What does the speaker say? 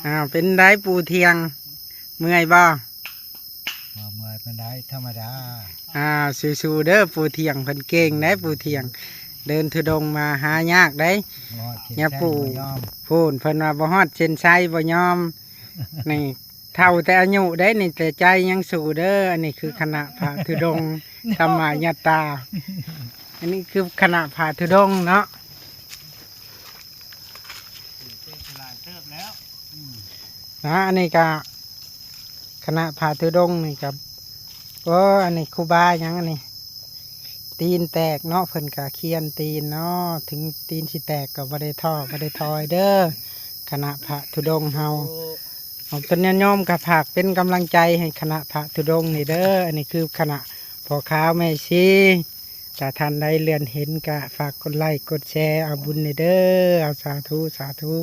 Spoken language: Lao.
ອ້າວ ເປັນໃດປູ່ທ່ຽງ ເມື່ອຍບໍ່? ບໍ່ເມື່ອຍປານໃດ ທຳມະດາ. ອ້າວ ສູ້ໆເດີ ປູ່ທ່ຽງເພິ່ນເກັ່ງເດ້ ປູ່ທ່ຽງ ເດີນທຸດົງມາຫາຍາກເດ້. ບໍ່ຮອດເສັ້ນໄຊ ຍາປູ່ ບໍ່ຍອມ ພຸ້ນເພິ່ນວ່າບໍ່ຮອດເສັ້ນໄຊບໍ່ຍອມ. ນີ້ເຖົ້າແຕ່ອາຍຸເດ້ນີ້ ແຕ່ໃຈຍັງສູ້ເດີ. ອັນນີ້ຄືຄະນະພະທຸດົງ ທຳມະຍາດຕາ. ອັນນີ້ຄືຄະນະພະທຸດົງເນາະ. ຫຼາຍເຕີບແລ້ວ ອືມ ນະ ອັນນີ້ກະຄະນະພະທຸດົງນີ້ກະ ໂອ້ ອັນນີ້ຄູບາຫຍັງອັນນີ້ ຕີນແຕກເນາະ ເພິ່ນກະຄຽນຕີນເນາະ ເຖິງຕີນຊິແຕກກໍບໍ່ໄດ້ທໍ້ບໍ່ໄດ້ຖອຍເດີ ຄະນະພະທຸດົງເຮົາ. ເອົາ ເພິ່ນຍາດໂຍມກໍຝາກເປັນກຳລັງໃຈໃຫ້ຄະນະພະທຸດົງນີ້ເດີ. ອັນນີ້ຄືຄະນະພໍ່ຂາວແມ່ຊີ ຖ້າທ່ານໃດເລື່ອນເຫັນກະຝາກກົດໄລກົດແຊເອົາບຸນນີ້ເດີ. ເອົາ ສາທຸ ສາທຸ.